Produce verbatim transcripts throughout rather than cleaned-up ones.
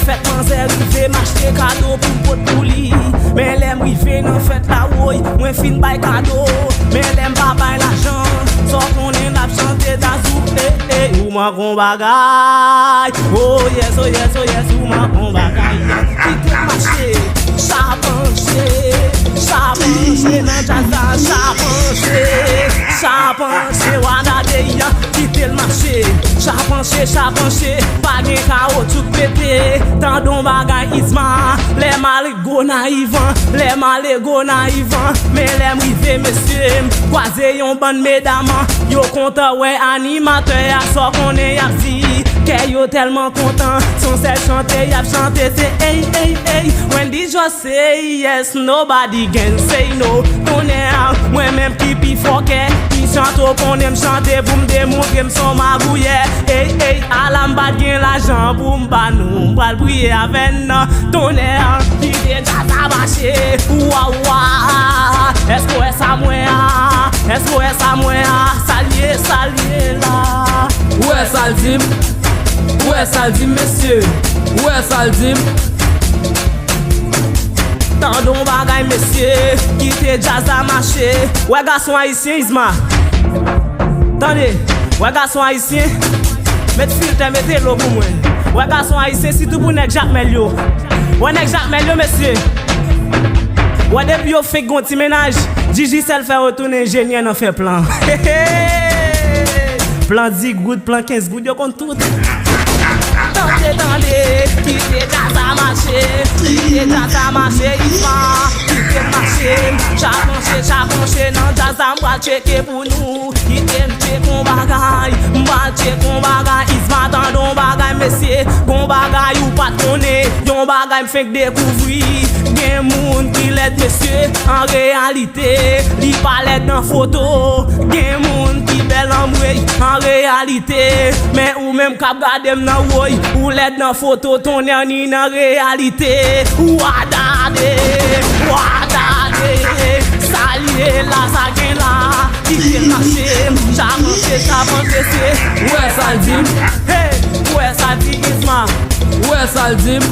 Fèt manzè rive, m achte kado pou m pot pou li. Men lè m rive nan fèt la, woy, mwen fin bay kado. Men lè m pa bay lajan, sa w konnen n ap chante Dazou. Ey, ey, ou manke yon bagay. Oh yes, oh yes, oh yes, ou manke yon bagay. Kite m mache, chapanche, chapanche nan djaz la, chapanche, chapanche, wadade, kite l mache. Chapanche, chapanche, pa gen kawoutchou k pete. Tande yon bagay Isma, lè m ale Gonayiv, lè m ale Gonayiv, men lè m rive, mesye, m kwaze yon bann medam, yo kontan wè animatè a, sa w konnen y ap di, kè yo tèlman kontan, se yon sèl chante y ap chante, se ey, ey, ey, Wendy Joss. Say yes, nobody can say no. Tonnè, mwen menm ki pi fò kè. Ki chante w konnen m chante pou m demontre m se yon magouyè. Ey, ey, ala m pa t gen lajan pou m ba nou. M pral priye avè n. Tonnè, kite djaz la mache. Wa, wa. Èske w wè sa m wè a? Èske w wè sa m wè a? Sa l ye, sa l ye la? Ou wè sa l di m? Ou wè sa l di m, mesye? Ou wè sa l di m? Tande yon bagay, mesye, kite djaz la mache. Wè gason ayisyen, Isma. Tande, wè gason ayisyen. Met filtè, mete lo pou mwen. Wè gason ayisyen, sitou pou nèg Jakmèl yo. Wè nèg Jakmèl yo, mesye. Wè depi yo fenk gon ti mennaj, Digicel fè yo tounen enjenyè nan fè plan. Plan di goud, plan kenz goud, yo konn tout. Tande, tande, kite djaz la mache, kite djaz la mache, Isma, kite l mache, chapanche, chapanche, nan djaz la m pral tcheke pou nou, kite m tcheke yon bagay, m pral tcheke yon bagay, Isma, tande yon bagay, mesye, gon bagay ou pa t konnen, yon bagay m fenk dekouvri, gen moun ki lèd, mesye, an reyalite, li pa lèd nan foto, gen moun ki bèl anmwey, an reyalite, men ou menm k ap gade m nan woy, ou lèd nan foto, tonnè ni nan reyalite. Wadade, wadade, sa l ye la, sa gen la, kite l mache, chapanche, chapanche, se. Ou wè sa l di m? Hey, ou wè sa l di Isma? Ou wè sa l di m?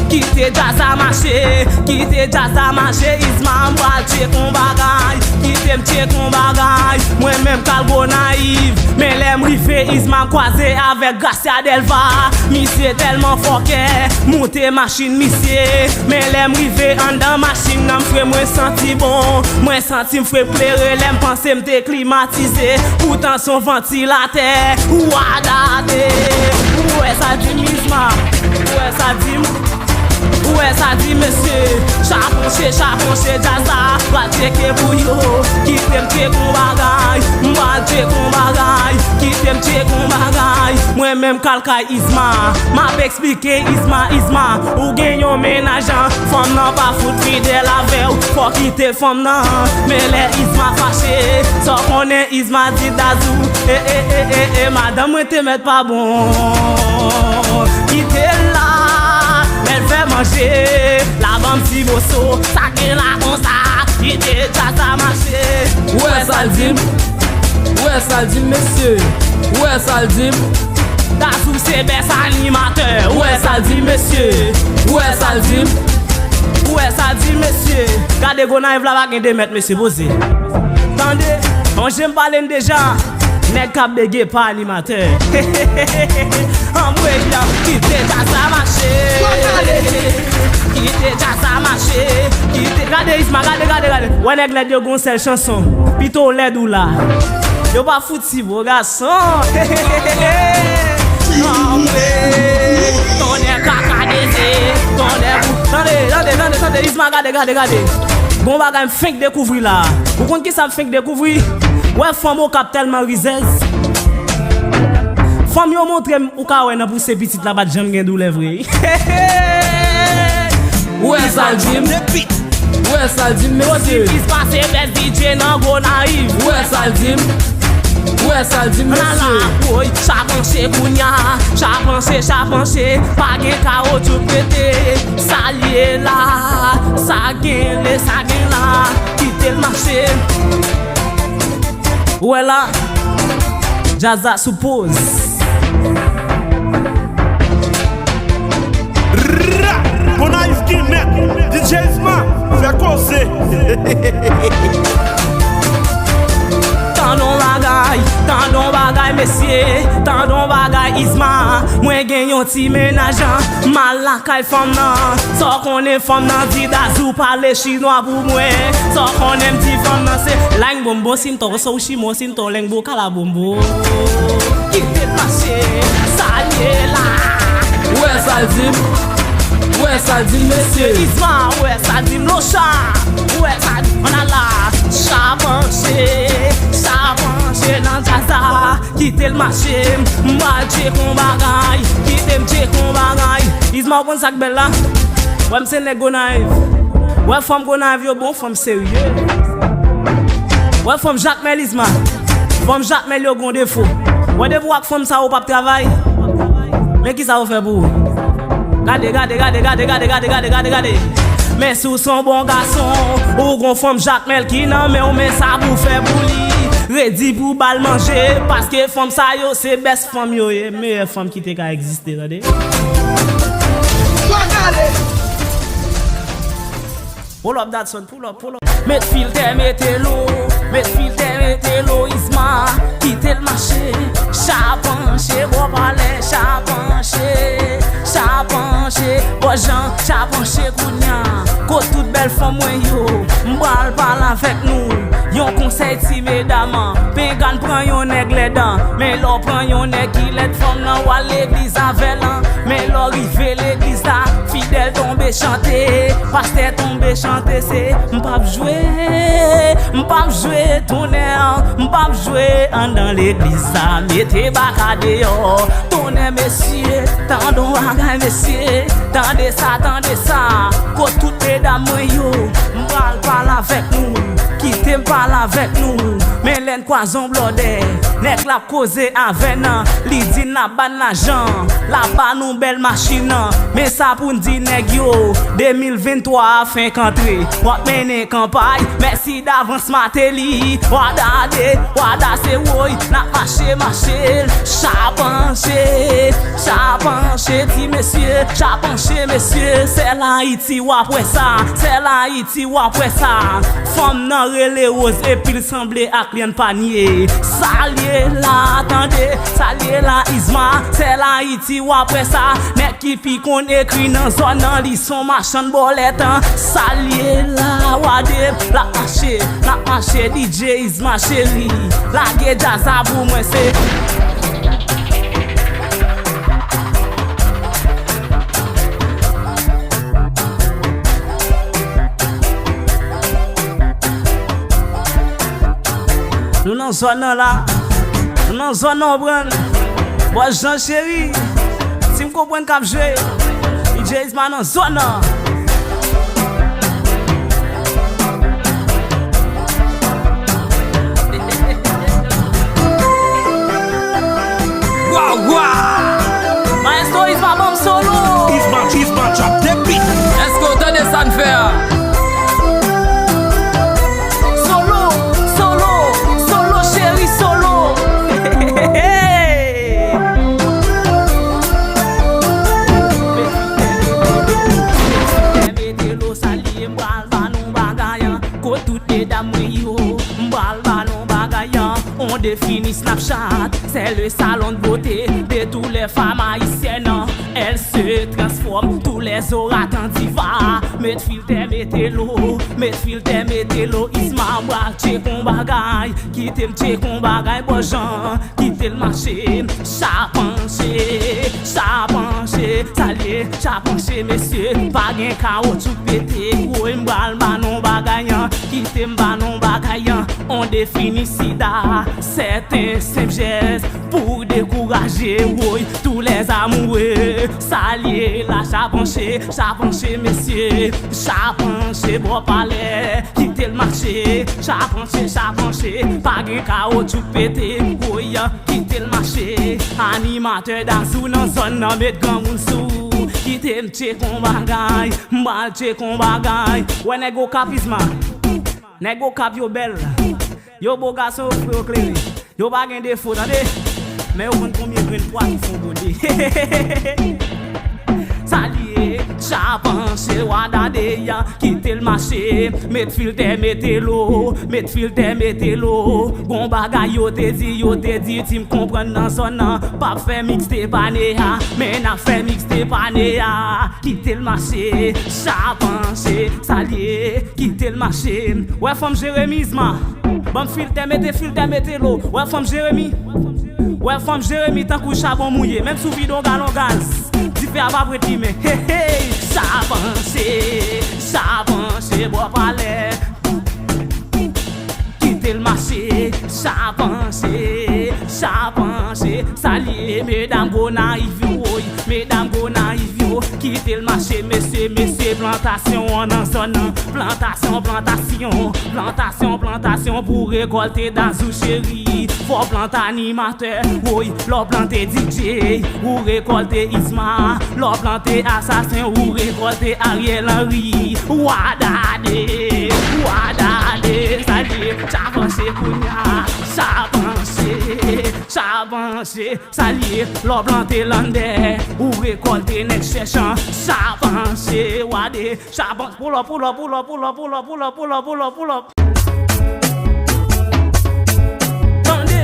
Kite djaz la mache, kite djaz la mache, Isma, m pral tcheke yon bagay, kite m tcheke yon bagay, mwen menm k al Gonayiv, men lè m rive, Isma, m kwaze avèk Gracia Delva, misye tèlman fòkè, moute machin misye, men lè m rive anndan machin nan, m fre mwen santi bon, mwen santi m fre klere, lè m panse m te klimatize, poutan se yon vantilatè, wadade, ou wè sa di m Isma, ou wè sa di m, ou wè sa di m mesye, chapanche, chapanche djaz la, pral tcheke pou yo, kite m tcheke yon bagay, m pral tcheke yon bagay, kite m tcheke yon bagay, mwen menm k al kay Isma, m ap eksplike Isma, Isma, ou gen yon mennaj an, fanm nan pa fout fidèl avè w, fò w kite fanm nan, men lè Isma fache, sa w konnen Isma di Dazou, e, e, e, e, e, madanm mwen te mèt pa bon. Kite l la, lè l fè manje, la ban m ti moso, sa gen la konsa, kite djaz la mache. Ou wè sa l di m? Ou wè sa l di m, mesye? Ou wè sa l di m? Dazou se bèst animatè. Ou wè sa l di m, mesye? Ou wè sa l di m? Ou wè sa l di m, mesye? Gade Gonayiv la pa gen de mèt, mesye, poze. Tande, yon jan m pale n deja, nèg k ap bege pa animatè. Anmwey, kite djaz la mache. Kite djaz la mache. Kite, gade Isma, gade, gade, gade. Wè nèg lèd yo gon sèl chanson. Pito w lèd ou la. Yo pa fout si bo gason. Anmwey, tonnè kaka deze, tonnè bou. Tande, tande, tande, tande, Isma, gade, gade, gade. Gon bagay m fenk dekouvri la. Ou konn kisa m fenk dekouvri? Wè fanm Okap tèlman rizèz. Fanm yo montre m, ou ka wè nan pouse pitit la pa t janm gen doulè vre. Ou wè sa l di m? Ou wè sa l di m, mesye? Isma se bèst D J nan Gonayiv. Ou wè sa l di m? Ou wè sa l di m, mesye? Woy, chapanche kounya, chapanche, chapanche, pa gen kawoutchou k pete. Sa l ye la, sa gen le, sa gen la, kite l mache. Ou wè la, djaz la sou poz. Ra! Gonayiv ki nèt, D J Isma, fè koze. Tande yon bagay, tande yon bagay, mesye, tande yon bagay, Isma. Mwen gen yon ti mennaj, m al lakay fanm nan. Sa w konnen fanm nan di Dazou pale chinwa pou mwen. Sa w konnen m di fanm nan se lang bonbon, si m to, so w chimo, si m to, lang boka la bonbon. Kite m mache, sa l ye la. Ou wè sa l di m? Ou wè sa l di m, mesye? Isma, ou wè sa l di m, Locha? Ou wè sa l di m, ann ala? Cha panche, cha panche nan djaz la. Kite l mache, m pral tcheke yon bagay. Kite m tcheke yon bagay. Isma, ou konn sa k bèl la? Wè m se nèg Gonayiv. Wè fanm Gonayiv yo bon, fanm serye. Wè fanm Jakmèl, Isma. Fanm Jakmèl yo gon defo. Wè depi w ak fanm sa ou p ap travay. Men kisa yo fè pou ou? Gade, gade, gade. Men si w se yon bon gason, ou gon fanm Jakmèl ki nan men w, men sa pou w fè pou li. Redi pou w ba l manje, paske fanm sa yo se bèst fanm yo ye, meyè fanm ki te ka egziste, tande. Pull up, Dadson, pull up, pull up. Met filtè, mete lo, met filtè, mete lo, Isma, kite l mache. Cha panche, bò palè, cha panche, cha panche, bò jan, cha panche kounya. Kot tout bèl fanm mwen yo, m pral pale avèk nou. Yon konsèy ti medam, pengan pran yon nèg lèd, men lè w pran yon nèg ki lèd fanm nan, w al legliz avè l. Men lè w rive legliz la, fidèl tonbe chante, pastè tonbe chante, se m p ap jwe, m p ap jwe tonnè, m p ap jwe anndan legliz la, mete baka deyò, tonnè mesye, tande yon bagay mesye, tande sa, tande sa, kot tout medam mwen yo, m pral pale avèk nou, kite m pale avèk nou, men lè n kwaze yon blòdè, nèg la koze avè n, li di n l ap ba n lajan, l ap ba nou bèl machin, men sa pou n di nèg yo, de mil venntwa a fenk antre, w ap mennen kanpay, mèsi davans Martelly, wada de, wada se woy, n ap mache, mache, cha panche, cha panche, ti mesye, cha panche, mesye, sèl Ayiti w ap wè sa, sèl Ayiti w ap wè sa, fanm nan rele Rose epi l sanble ak lyann panye. Sa l ye la, tande, sa l ye la, Isma, sèl Ayiti w ap wè sa. Nèg ki pi konn ekri nan zòn nan, li s on machann bòlèt. Sa l ye la, wade, l ap mache, l ap mache, D J Isma cheri. Lage djaz la pou mwen, se. Nou nan zòn nan la. Nou nan zòn nan, w konprann. Bòs Jan cheri. Si m konprann k ap jwe. D J Isma nan zòn nan. Wawa! Maestro Isma ban m solo. Isma, Isma drop the beat. Èske w tande sa n fè a? Solo, solo, solo, cheri, solo. Mete lo, salye, m pral ba nou bagay. Kot tout medam mwen yo, m pral ba nou bagay. On défini Snapchat, c'est le salon de beauté de toutes les femmes haïtiennes. Elles se transforment tous les jours en diva. Met filtè, mete lo, met filtè, mete lo, Isma pral tcheke on bagay, kite m tcheke on bagay, bòs Jan, kite l mache, cha panche, cha panche, salye, cha panche, mesye, pa gen kawotchou k pete, woy, m pral ba nou bagay, kite m ba nou bagay, on défini sida, sèten senp jès, pou dekouraje, woy, tous les amoureux, salye la, cha panche, cha panche, mesye, cha panche, bò palè, kite l mache, cha panche, cha panche, pa gen kawotchou k pete, woy, kite l mache, animatè Dazou nan zòn nan, met granmoun sou, kite m tcheke on bagay, m pral tcheke on bagay, wè nèg Okap Isma, nèg Okap yo bèl. Yo bo gason, yo fre, yo klere. Yo pa gen defo, tande. Men yo konn konbyen grenn pwa ki fon bode. Sa Alye, sa panse, wadade a, kite l mache. Met filtè, mete lo, met filtè, mete lo. Gon bagay yo te di, yo te di, ti m konprann nan zòn nan. P ap fè mixtape ane a, men n ap fè mixtape ane a. Kite l mache, sa panse, sa l ye, kite l mache. Wè fanm Jeremi Isma, ban m filtè, mete filtè, mete lo. Wè fanm Jeremi, wè fanm Jeremi tankou chabon mouye. Menm si w vide yon galon gaz, dife a p ap ret limen. Hey, hey, sa panse, sa panse, bò palè. Kite l mache, sa panse, sa panse, sa l ye, medam Gonayiv yo, woy, medam Gonayiv yo, kite l mache, mesye, mesye, plantasyon an nan zòn nan, plantasyon, plantasyon, plantasyon, plantasyon pou rekòlte dazou cheri, fò plant animatè, woy, lè w plante D J, ou rekòlte Isma, lè w plante asasen, ou rekòlte Ariel Henry. Wadade, wadade, sa l ye, sa panse kounya, sa panse, sa panse, sa l ye, lè w plante Londè, ou rekòlte nèg chèchan, sa panse, wade, sa panse, pull up, pull up, pull up, pull up, pull up, pull up, pull up, pull up, pull up. Tande,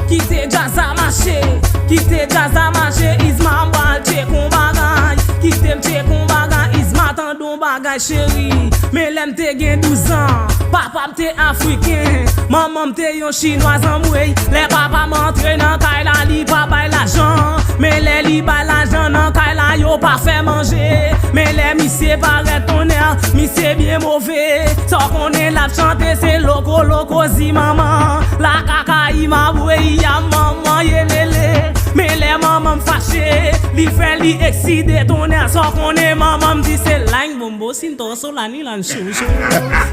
kite djaz la mache, kite djaz la mache, Isma m pral tcheke yon bagay, kite m tcheke yon bagay, Isma tande yon bagay cheri, men lè m te gen douz an, papa m te afriken, manman m te yon chinwaz anmwey, lè papa m antre nan kay la li pa bay lajan, men lè li bay lajan nan kay la yo pa fè manje, men lè misye parèt tonnè, misye byen move. Sa w konnen l ap chante se loko loko zi manman. La kaka i mabwe i a manman yelele. Men lè manman m fache, li fè li eksite tonnè. Sa w konnen manman m di se lang bonbo si n to solani lan chou chou.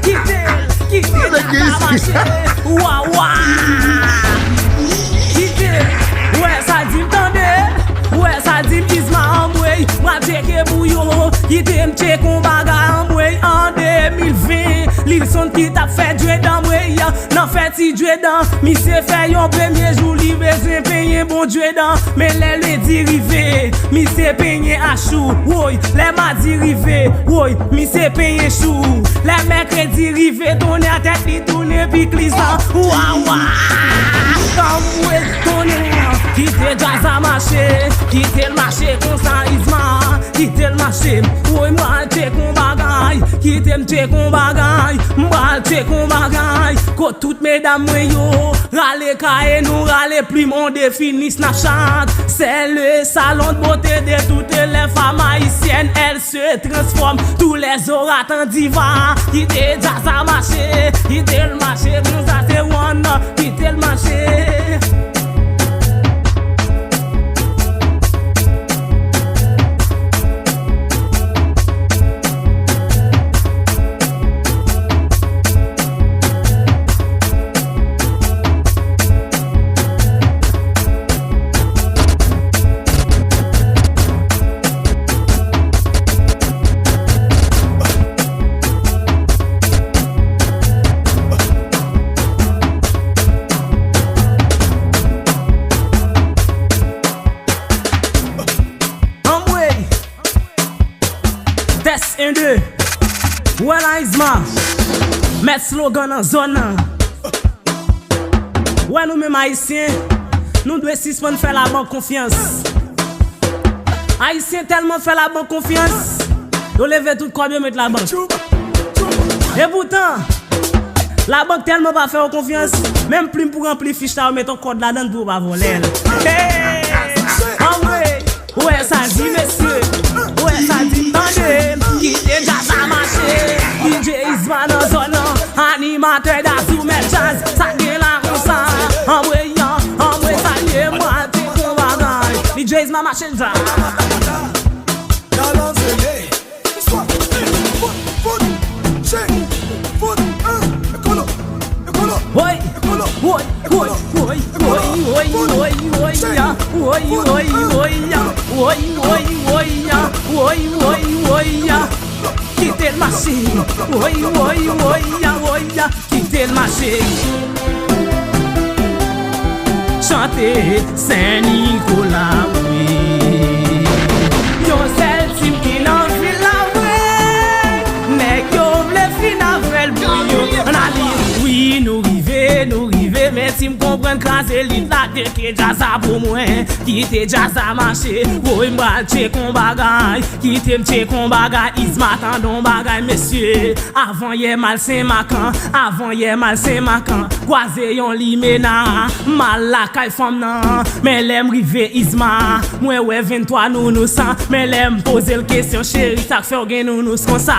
Kite l, kite l la mache. Wa wa. Kite l. Ou wè sa di m tande. Ou wè sa di m Isma anmwey. Mwen tcheke pou yo. Kite m tcheke yon bagay anmwey an de mil ven. Lil Son ki t ap fè djed anmwey. Nan fè ti djed an. Misye fè yon premye jou li bezwen penyen bon djed an. Men lè ledi rive. Misye penyen achou. Woy. Lè madi rive. Woy. Misye penyen chou. Lè mèkredi rive. Tonnè tèt li tounen pikliz lan. Wa wa. Anmwey tonnè. Kite djaz la mache. Kite l mache konsa Isma. Kite l mache. Woy mwen tcheke yon bagay. Kite m tcheke yon bagay. M pral tcheke yon bagay. Kot tout medam mwen yo. Rale kaye nou rale plim on defini Snapchat. C'est le salon de beauté de toutes les femmes haïtiennes. Elles se transforment tous les orats en diva. Kite djaz la mache. Kite l mache konsa se one. Kite l mache. Anmwey. Tès en de. Ou wè la Isma. Mèt slogan nan zòn nan. Ou wè nou menm ayisyen, nou dwe sispann fè labank konfyans. Ayisyen tèlman fè labank konfyans, yo leve tout kòb yo met labank. Epoutan, labank tèlman pa fè yo konfyans, menm plim pou ranpli fich la, yo met yon kòd ladann pou yo pa vòlè l. Hey! Anmwey! Ou wè sa di mesye? Ou wè sa di tande? Kite djaz la mache. D J Isma nan zòn nan. Animatè dazou mèt djaz. Sa gen la konsa. Anmwey, anmwey, sa ye mwen te kon bagay. D J Isma mache djaz. Woy, woy, woy, woy, woy, woy, woy, woy, ya. Woy, woy, woy, ya. Woy, woy, woy, ya. Woy, woy, woy, ya. Kite l mache. Woy, woy, woy, ya, woy, ya. Kite l mache. Chante Sen Nikola, wi. Yon sèl tim ki Kraze lit la, teke djaz la pou mwen. Kite djaz la mache. Woy, m pral tcheke yon bagay. Kite m tcheke yon bagay. Isma, tande yon bagay, mesye. Avan yè m al Senmak an. Avan yè m al Senmak an. Kwaze yon limena. M al lakay fanm nan. Men lè m rive Isma, mwen wè venntwa nounous an. Men lè m poze l kesyon, cheri, sa k fè w gen nounous konsa?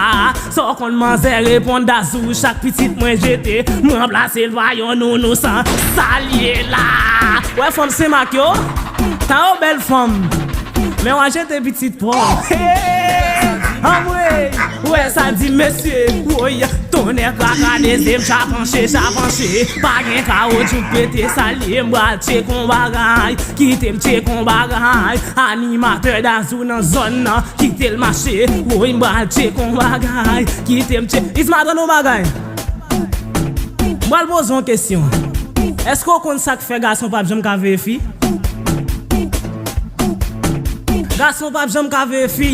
Sa w konn manzè reponn, Dazou, chak pitit mwen jete, m ranplase l pa yon nounous an. Sa l ye la? Wè fanm Senmak yo, tan yo bèl fanm. Men w a jete pitit pa w. Anmwey, wè sa di mesye. Woy, tonnè kraka, de zye m chapanche, chapanche. Pa gen kawoutchou k pete, sa l ye, m pral tcheke yon bagay. Kite m tcheke yon bagay. Animatè Dazou nan zòn nan. Kite l mache. Woy, m pral tcheke yon bagay. Kite m tcheke. Isma, tande yon bagay. M pral poze yon kesyon. Èske w konn sa k fè gason p ap janm ka veye fi? Gason p ap janm ka veye fi.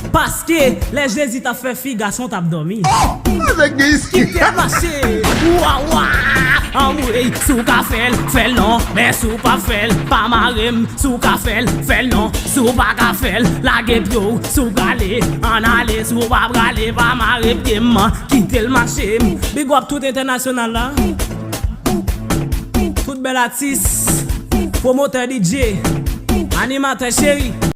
Paske lè Jezi t ap fè fi, gason t ap dòmi. Avèk gen iskit. Kite l mache. Wa, wa. Anmwey, si w ka fè l, fè l non. Men si w p ap fè l, pa mare m. Si w ka fè l, fè l non. Si w pa ka fè l, lage pye w. Si w prale, ann ale. Si w pa prale, pa mare pye m. Kite l mache. Big up tout entènasyonal la. Tout bèl atis, pwomotè, D J, animatè cheri.